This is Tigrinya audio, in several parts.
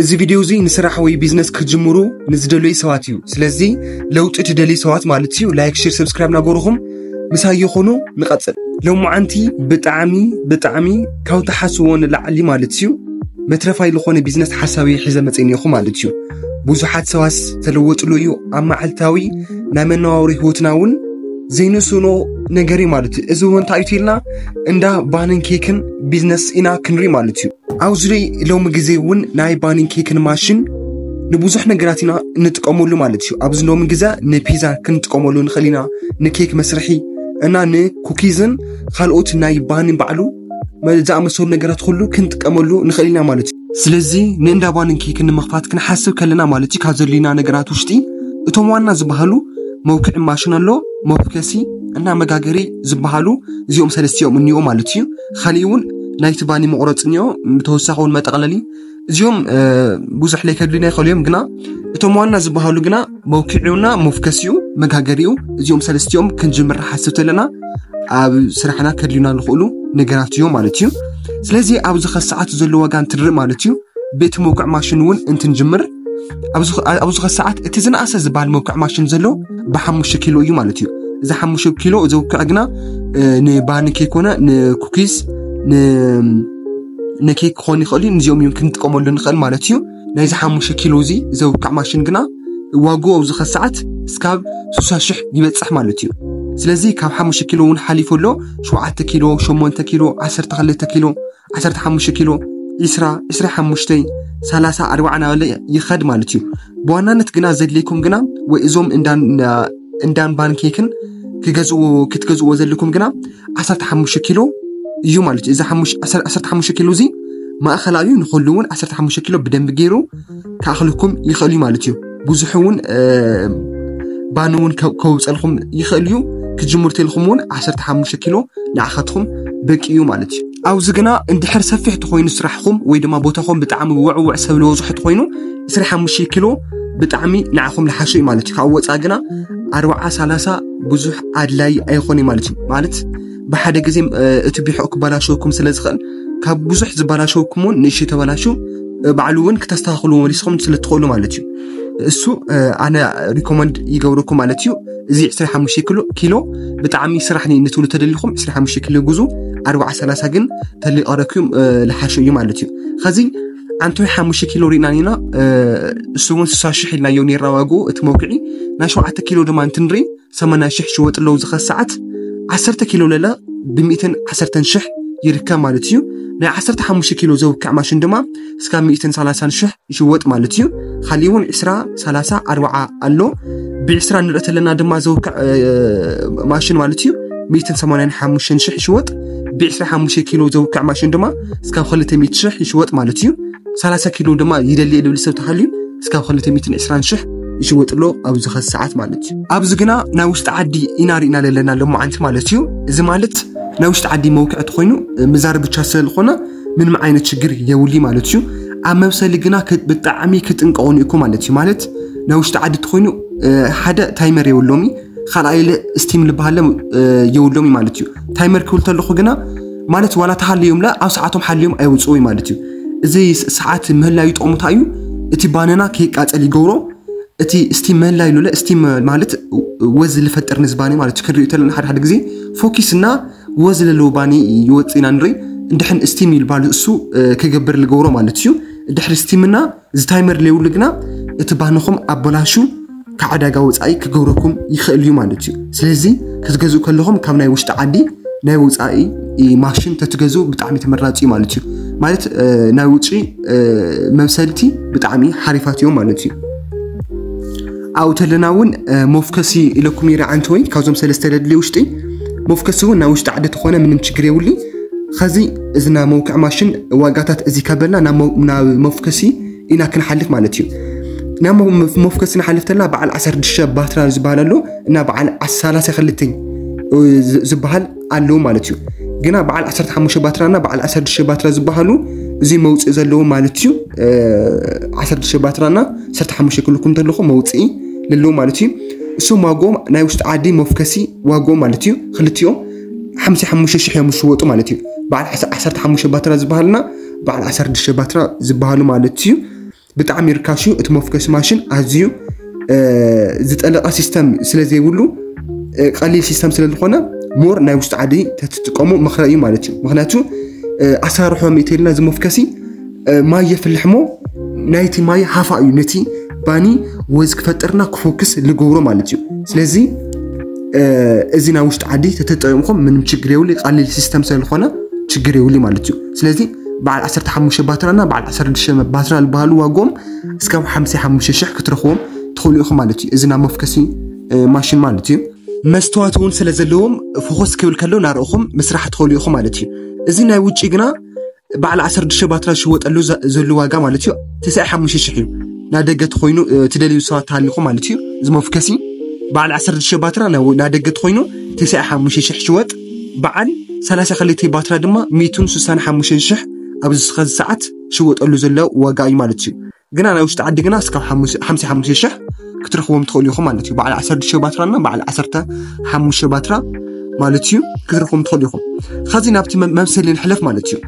እዚ ቪድዮ እዚ ንስራሕ ወይ ቢዝነስ ክትጅምሩ ንዝደለዩ ሰባት እዩ። ስለዚ ለውጢ ትደልዩ ሰባት ማለት እዩ፣ ላይክ፣ ሼር፣ ሰብስክራይብ እናገበርኹም ምሳይ ይኹኑ። ንቐጽል። ሎማዓንቲ ብጣዕሚ ብጣዕሚ ካብ ትሓስብዎ ንላዕሊ ማለት እዩ መትረፋይ ዝኾነ ቢዝነስ ሓሳብ እየ ሒዘ መፅእ እኒኹ ማለት እዩ። ብዙሓት ሰባት ዝተለወጥሉ እዩ ኣብ መዓልታዊ ናይ መነባበሪ ህይወትና እውን ዘይንስኖ ነገር እዩ ማለት እዩ። እዚ እውን እንታይ እዩ ኢልና እንዳ ባንን ኬክን ቢዝነስ ኢና ክንርኢ ማለት እዩ። ኣብዚ ሎሚ ግዜ እውን ናይ ባንን ኬክን ማሽን ንብዙሕ ነገራት ኢና እንጥቀመሉ ማለት እዩ። ኣብዚ ሎሚ ግዜ ንፒዛ ክንጥቀመሉ ንኽእል ኢና፣ ንኬክ መስርሒ እና ንኩኪዝን ካልኦት ናይ ባንን ባዕሉ መ- ዝኣመሰሉ ነገራት ኩሉ ክንጥቀመሉ ንኽእል ኢና ማለት እዩ። ስለዚ ንእንዳ ባንን ኬክን ንምኽፋት ክንሓስብ ከለና ማለት እዩ ካብ ዘድልዩና ነገራት ውሽጢ እቶም ዋና ዝበሃሉ መውክዒ ማሽን ኣሎ፣ መፍከሲ እና መጋገሪ ዝበሃሉ እዚኦም ሰለስቲኦም እኒኦ ማለት እዩ። ካሊእ እውን ናይቲ ባኒ መቁረፂ እኒኦ፣ ብተወሳኺ እውን መጠቕለሊ እዚኦም እ፣ ብዙሕ ለይከድሉና ይኽእሉ እዮም፣ ግና እቶም ዋና ዝበሃሉ ግና መውክዒውና መፍከሲኡ መጋገሪኡ እዚኦም ሰለስቲኦም ክንጅምር ሓስብ ተለና ኣብ ስራሕና ከድልዩና ዝኽእሉ ነገራት እዮም ማለት እዩ። ስለዚ ኣብዚ ከሰዓት ዘሎ ዋጋ እንትንርኢ ማለት እዩ ቤት መውክዕ ማሽን እውን እንትንጅምር ኣብዚ ኣብዚ ከሰዓት እቲ ዝነኣሰ ዝበሃል መውክዕ ማሽን ዘሎ ብሓሙሽተ ኪሎ እዩ ማለት እዩ። እዚ ሓሙሽተ ኪሎ ዘውክዕ ግና እ፣ ንባኒ ከይኮነ ንኩኪስ ን ንኬክ ክኾን ይኽእል እዩ። ንዚኦም እዮም ክንጥቀመሉ ንኽእል ማለት እዩ። ናይዚ ሓሙሽተ ኪሎ እዚ ዘውክዕ ማሽን ግና ዋግኡ ኣብዚ ከሰዓት እስካብ ስሳ ሽሕ ይበፅሕ ማለት እዩ። ስለዚ ካብ ሓሙሽተ ኪሎ እውን ሓሊፉ ኣሎ። ሸውዓተ ኪሎ፣ ሸሞንተ ኪሎ፣ ዓሰርተ ክልተ ኪሎ፣ ዓሰርተ ሓሙሽተ ኪሎ፣ ዒስራ፣ ዒስራ ሓሙሽተ፣ ሰላሳ፣ ኣርባዓ እናበለ ይኸድ ማለት እዩ። ብዋናነት ግና ዘድልየኩም ግና ወይ እዞም እንዳ እንዳን ባንኬክን ክገዝኡ ክትገዝእዎ ዘለኩም ግና ዓሰርተ ሓሙሽተ ኪሎ እዩ ማለት እዩ። እዚ ሓሙሽ- ዓሰርተ ሓሙሽተ ኪሎ እዚ ማእኸላዊ ንኹሉ እውን ዓሰርተ ሓሙሽተ ኪሎ ብደንቢ ገይሩ ክኣኽለኩም ይኽእል እዩ ማለት እዩ። ብዙሕ እውን እ፣ ባኒ እውን ከ- ከውፀልኩም ይኽእል እዩ። ክጅምሩ ተልኩም እውን ዓሰርተ ሓሙሽተ ኪሎ ንዓኻትኩም በቂ እዩ ማለት እዩ። ኣብዚ ግና እንድሕር ሰፊሕ ተኮይኑ ስራሕኩም ወይ ድማ ቦታኹም ብጣዕሚ ውዕውዕ ሰብ ዝበዝሖ ተኮይኑ ዕስራ ሓሙሽተ ኪሎ ብጣዕሚ ንዓኹም ልሓሹ እዩ ማለት እዩ። ካብ ወፃ ግና ኣርባዓ ሰላሳ ብዙሕ ኣድላይ ኣይኾን ማለት እዩ። ማለት ብሓደ ግዜ እ፣ እቲ ቢሖ ክበላሸወኩም ስለ ዝኽእል ካብ ብዙሕ ዝበላሸወኩም እውን ንእሽተይ ተበላሹ እ፣ ባዕሉ እውን ክተስተኻኽሉ መሊስኹም ስለ ትኽእሉ ማለት እዩ። እሱ እ፣ ኣነ ሪኮመንድ ይገብረኩም ማለት እዩ። እዚ ዕስራ ሓሙሽተ ኪሎ ኪሎ ብጣዕሚ ስራሕ ንትብሉ ተደሊኹም ዕስራ ሓሙሽተ ኪሎ ግዙ፣ ኣርባዓ ሰላሳ ግን ተሊቀረኩም እ፣ ልሓሹ እዩ ማለት እዩ። ከዚ ዓንቶይ ሓሙሽተ ኪሎ ሪእና ኢና እ፣ እሱ እውን ስሳ ሽሕ ኢልናዮ ነይርና ዋግኡ እቲ መውክዒ። ናይ ሸውዓተ ኪሎ ድማ እንትንርኢ ሰማንያ ሽሕ ሽወጥ ኣለዉ። ዝኸ ሰዓት ዓሰርተ ኪሎ ለለ ብሚእትን ዓሰርተን ሽሕ ይርከብ ማለት እዩ። ናይ ዓሰርተ ሓሙሽተ ኪሎ ዘውክዕ ማሽን ድማ እስካብ ሚእትን ሰላሳን ሽሕ ይሽወጥ ማለት እዩ። ካሊእ እውን ዕስራ፣ ሰላሳ፣ ኣርባዓ ኣሎ። ብዕስራ ንርኢ ተለና ድማ ዘውክዕ እ፣ ማሽን ማለት እዩ ሚእትን ሰማንያን ሓሙሽተን ሽሕ ይሽወጥ። ብዕስራ ሓሙሽተ ኪሎ ዘውክዕ ማሽን ድማ እስካብ ክልተ ሚእቲ ሽሕ ይሽወጥ ማለት እዩ። ሰላሳ ኪሎ ድማ ይደሊ ልብል ሰብ ተሃልዩ እስካብ ክልተ ሚእትን ዕስራን ሽሕ ይሽወጥ ኣሎ ኣብዚ ኸዚ ሰዓት ማለት እዩ። ኣብዚ ግና ናይ ውሽጢ ዓዲ ኢና ርኢና ዘለና ሎማዓንቲ ማለት እዩ። እዚ ማለት ናይ ውሽጢ ዓዲ መውክዕ ተኮይኑ ምዛር ብቻ ስለ ዝኾነ ምንም ዓይነት ችግር የውሊ ማለት እዩ። ኣብ መብሰሊ ግና ክ- ብጣዕሚ ክጥንቀቑ ንእኩ ማለት እዩ። ማለት ናይ ውሽጢ ዓዲ ተኮይኑ እ፣ ሓደ ታይመር የብሎሚ፣ ካልኣይ ለ ስቲም ልበሃለ እ፣ የብሎሚ ማለት እዩ። ታይመር ክብል ተለኹ ግና ማለት ዋላ ተሃልዮም ለ ኣብ ሰዓቶም ሓልዮም ኣይውፅኡ ማለት እዩ። እዚ ስ- ሰዓት ምህላዩ ጥቕሙ እንታይ እዩ? እቲ ባነና ከይቃፀል ይገብሮ። እቲ ስቲም ምህላዩ ለ ስቲም ማለት ወዝ ልፈጥር ንዝባኒ ማለት እዩ። ክንሪኦ ተለና ሓደ ሓደ ግዜ ፎኪስ እና ወዝ ለለዎ ባኒ ይወፅእ ኢና ንርኢ። እንድሕን ስቲም ይልባሉ እሱ እ፣ ክገብር ልገብሮ ማለት እዩ። እንድሕር ስቲምና እዚ ታይመር ለይብሉ ግና እቲ ባንኹም ኣበላሹ ካብ ዕዳጋ ወፃኢ ክገብረኩም ይኽእል እዩ ማለት እዩ። ስለዚ ክትገዝኡ ከለኹም ካብ ናይ ውሽጢ ዓዲ ናይ ወፃኢ ማሽን ተትገዝኡ ብጣዕሚ ተመራፂ እዩ ማለት እዩ። ማለት እ፣ ናይ ውጭ እ፣ መብሰልቲ ብጣዕሚ ሓሪፋት እዮም ማለት እዩ። ኣብኡ ተለና እውን እ፣ መፍከሲ ኢለኩም ይረ ዓንተ ወይ ካብዞም ሰለስተ ደድሊ ውሽጢ መፍከሲ እውን ናይ ውሽጢ ዓዲ ተኾነ ምንም ችግር የብሉ። ከዚ እዚ ናይ መውክዕ ማሽን ዋጋታት እዚ ከበልና ናብ መው- ናብ መፍከሲ ኢና ክንሓልፍ ማለት እዩ። ናብ መ- መፍከሲ ንሓልፍ ተለና በዓል ዓሰርተ ሽዱሽተ ባትራ ዝበሃል ኣሎ እና በዓል ዓስ- ሰላሳ ክልተ እ፣ ዝ- ዝበሃል ኣለዉ ማለት እዩ። ግና በዓል ዓሰርተ ሓሙሽተ ባትራና በዓል ዓሰርተ ሽዱሽተ ባትራ ዝበሃሉ እዚ መውፅኢ ዘለዉ ማለት እዩ። እ፣ ዓሰርተ ሽዱሽተ ባትራና ዓሰርተ ሓሙሽተ ክልኩም ተለኹ መውፅኢ ለለዉ ማለት እዩ። እሶም ዋግኦም ናይ ውሽጢ ዓዲ መፍከሲ ዋግኦም ማለት እዩ ክልቲኦም ሓምሳ ሓሙሽተ ሽሕ እዮም ዝሽወጡ ማለት እዩ። በዓል ዓሰርተ ሓሙሽተ ባትራ ዝበሃልና በዓል ዓሰርተ ሽዱሽተ ባትራ ዝበሃሉ ማለት እዩ። ብጣዕሚ ርካሽ እዩ። እቲ መፍከሲ ማሽን ኣዝዩ ዝጠለቐ ሲስተም ስለ ዘይብሉ፣ ቀሊል ሲስተም ስለ ዝኾነ፣ ሞር ናይ ውሽጢ ዓዲ ተትጥቀሙ ምኽረ እዩ ማለት እዩ። ምክንያቱ ኣሰራርሖ ሚእተልና እዚ መፍከሲ፣ ማይ የፍልሕ ሞ፣ ናይቲ ማይ ሃፋ እዩ ነቲ ባኒ ወዝ ክፈጥርና ክፎክስ ልገብሮ ማለት እዩ። ስለዚ እዚ ናይ ውሽጢ ዓዲ ተተጠቂምኩም ምንም ችግር የብሉ። ቀሊል ሲስተም ስለዝኾነ ችግር የብሉ ማለት እዩ። ስለዚ በዓል ዓሰርተ ሓሙሽተ ባትራና በዓል ዓሰርተ ሽዱሽተ ባትራ ዝበሃሉ ዋጎም እስካብ ሓምሳ ሓሙሽተ ሽሕ ክትረኽቦም ትኽእሉ ኢኹም ማለት እዩ። እዚ ናብ መፍከሲ ማሽን ማለት እዩ። መስተዋት እውን ስለ ዘለዎም፣ ፎከስ ክብል ከሎ ናርእኹም ምስራሕ ትኽእሉ ኢኹም ማለት እዩ። እዚ ናይ ውጭ ግና በዓል ዓሰርተ ሽዱሽተ ባትራ ዝሽወጠሉ ዘሎ ዋጋ ማለት እዩ፣ ተስዓይ ሓሙሽተ ሽሕ እዩ። ናደገ ተኾይኑ ትደልዩ ሰባት ተሃሊኹም ማለት እዩ። እዚ መፍከሲ በዓል ዓሰርተ ሽዱሽተ ባትራ ናደገ ተኾይኑ ተስዓይ ሓሙሽተ ሽሕ ሽወጥ፣ በዓል ሰላሳ ክልተ ባትራ ድማ ሚእትን ስሳን ሓሙሽተ ሽሕ ኣብዚ ሰዓት ሽወጠሉ ዘሎ ዋጋ እዩ ማለት እዩ። ግና ናይ ውሽጢ ዓዲ ግና እስካብ ሓምሳ ሓሙሽተ ሽሕ ክትረኽቦም ትኽእሉ ኢኹም ማለት እዩ። በዓል ዓሰርተ ሽዱሽተ ባትራና በዓል ዓሰርተ ሓሙሽተ ባትራ ማለት እዩ ክትረኽቦም ትኽእሉ ኢኹም። ኸዚ ናብቲ መምሰሊ ንሕለፍ ማለት እዩ።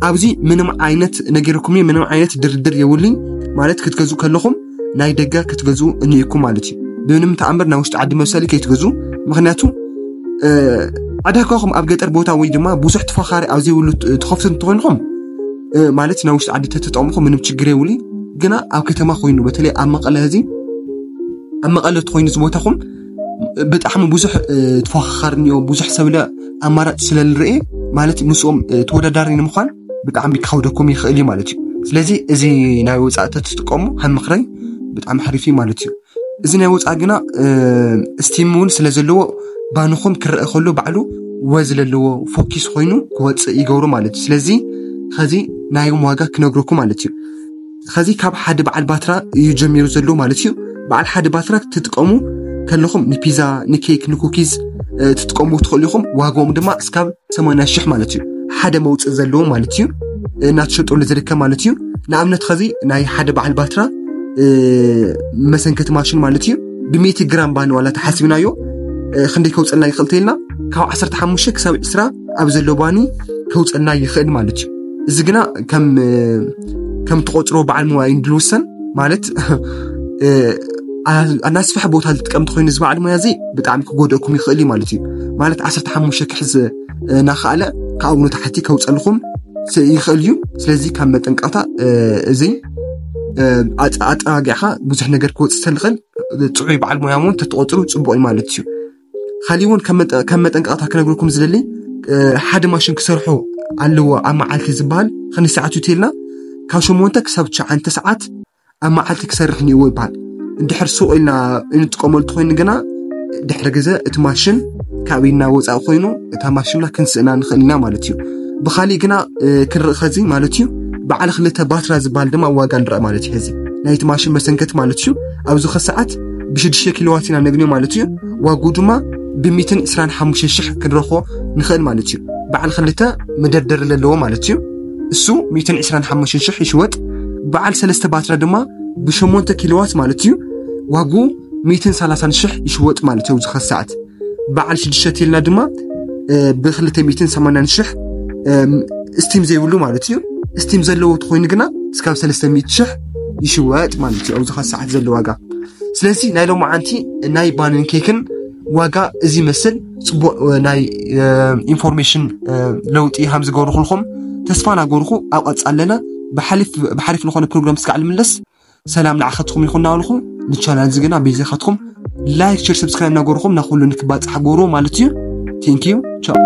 ኣብዚ ምንም ዓይነት ነጊርኩም እየ፣ ምንም ዓይነት ድርድር የብሉኝ ማለት ክትገዝኡ ከለኹም ናይ ደገ ክትገዝኡ እኒኢኩም ማለት እዩ። ብምንም ተኣምር ናይ ውሽጢ ዓዲ መብሰሊ ከይትገዝኡ። ምክንያቱ ዕዳጋኹም ኣብ ገጠር ቦታ ወይ ድማ ብዙሕ ተፋኻሪ ኣብ ዘይብሉ ትኸፍቱ እንተኾይንኹም ማለት ናይ ውሽጢ ዓዲ ተተጠቕምኹም ምንም ችግር የብሉ። ግና ኣብ ከተማ ኮይኑ በተለይ ኣብ መቐለ እዚ ኣብ መቐለ ተኮይኑ ዝቦታኹም ብጣዕሚ ብዙሕ ተፎኻኻሪ እኒኦ፣ ብዙሕ ሰብለ ኣማራጭ ስለልርኤ ማለት ምስኦም ተወዳዳሪ ንምዃን ብጣዕሚ ክኸብደኩም ይኽእል እዩ ማለት እዩ። ስለዚ እዚ ናይ ወፃኢ ተትጥቀሙ ከም ምኽረይ ብጣዕሚ ሓሪፍ እዩ ማለት እዩ። እዚ ናይ ወፃኢ ግና ስቲም እውን ስለ ዘለዎ ባንኹም ክረአ ከሎ ባዕሉ ወዝ ዘለዎ ፎኪስ ኮይኑ ክወፅእ ይገብሩ ማለት እዩ። ስለዚ ከዚ ናዮም ዋጋ ክነግረኩም ማለት እዩ። ከዚ ካብ ሓደ በዓል ባትራ እዩ ጀሚሩ ዘሎ ማለት እዩ። በዓል ሓደ ባትራ ትጥቀሙ ከለኹም ንፒዛ፣ ንኬክ፣ ንኩኪዝ ትጥቀሙ ትኽእሉ ኢኹም። ዋጋኦም ድማ እስካብ ሰማንያ ሽሕ ማለት እዩ። ሓደ መውፅእ ዘለዎ ማለት እዩ። እናተሸጠሉ ዝርከብ ማለት እዩ። ንኣብነት ከዚ ናይ ሓደ በዓል ባትራ መሰንከቲ ማሽን ማለት እዩ ብሚእቲ ግራም ባኒ ዋላ ተሓሲብናዮ ክንደይ ከውፅልና ይኽእል ተይልና ካብ ዓሰርተ ሓሙሽተ ክሳብ ዕስራ ኣብ ዘሎ ባኒ ከውፅልና ይኽእል ማለት እዩ። እዚ ግና ከም ከም ትቆፅሮ በዓል ሞያ እዩ ዝውሰን ማለት ኣናስፍሕ ቦታ ዝጥቀም ተኮይኑ እዚ በዓል ሞያ እዚ ብጣዕሚ ክጎደእኩም ይኽእል እዩ ማለት እዩ። ማለት ዓሰርተ ሓሙሽተ ክሕዝ እናኸኣለ ካብኡ ንታሕቲ ከውፀልኩም ይኽእል እዩ። ስለዚ ካብ መጠንቀቕታ እዚ ኣፀጋጊዕካ ብዙሕ ነገር ክወፅእ ተልኽእል። ጥዑይ በዓል ሞያ እውን ተትቆፅሩ ፅቡቅ እዩ ማለት እዩ። ካሊእ እውን ከም መጠንቀቕታ ክነግርኩም ዝደሊ ሓደ ማሽን ክሰርሖ ኣለዎ ኣብ መዓልቲ ዝበሃል ክንሰዓት እዩ ተልና ካብ ሸሞንተ ክሳብ ትሽዓተ ሰዓት ኣብ መዓልቲ ክሰርሕ እኒእዎ ይበሃል። እንድሕር ሱቕ ኢልና እንጥቀመሉ ተኮይኑ ግና ድሕሪ ግዘ እቲ ማሽን ካብ ኢድና ወፃኢ ኮይኑ እታ ማሽንና ክንስእና ንኽእል ኢና ማለት እዩ። ብካሊእ ግና ክንርኢ ከዚ ማለት እዩ በዓል ክልተ ባትራ ዝበሃል ድማ ዋጋ ንረአ ማለት እዩ። እዚ ናይቲ ማሽን መሰንከቲ ማለት እዩ ኣብዚ ከሰዓት ብሽዱሽተ ኪሎዋት ኢና ነግንዮ ማለት እዩ። ዋጉ ድማ ብሚትን ዕስራን ሓሙሽተ ሽሕ ክንረኽቦ ንኽእል ማለት እዩ። በዓል ክልተ መደርደሪ ዘለዎ ማለት እዩ። እሱ ሚትን ዕስራን ሓሙሽተ ሽሕ ይሽወጥ። በዓል ሰለስተ ባትራ ድማ ብሸሞንተ ኪሎዋት ማለት እዩ ዋጉ ሚትን ሰላሳን ሽሕ ይሽወጥ ማለት እዩ ኣብዚ ከሰዓት። በዓል ሽዱሽተ ቴልና ድማ ብክልተ ሚትን ሰማንያን ሽሕ ስቲም ዘይብሉ ማለት እዩ። ስቲም ዘለዎ ተኮይኑ ግና እስካብ ሰለስተ ሚእቲ ሽሕ ይሽወጥ ማለት እዩ ኣብዚ ከሰዓት ዘሎ ዋጋ። ስለዚ ናይ ሎማዓንቲ ናይ ባንን ኬክን ዋጋ እዚ ይመስል። ፅቡቅ ናይ ኢንፎርሜሽን ለውጢ ከም ዝገብርኩልኩም ተስፋ ናገርኩ ኣብ ቀፃለና ብሓሪፍ ዝኾነ ፕሮግራም ስጋዕ ልምለስ። ሰላም ንዓኸትኩም ይኹን እናበልኩ ንቻናል እዚ ግና ቤዜኻትኩም ላይክ ሸር ሰብስክራይብ እናገርኩም ናኩሉ ንክባፅሕ ገሩ ማለት እዩ። ቴንኪዩ ቻው።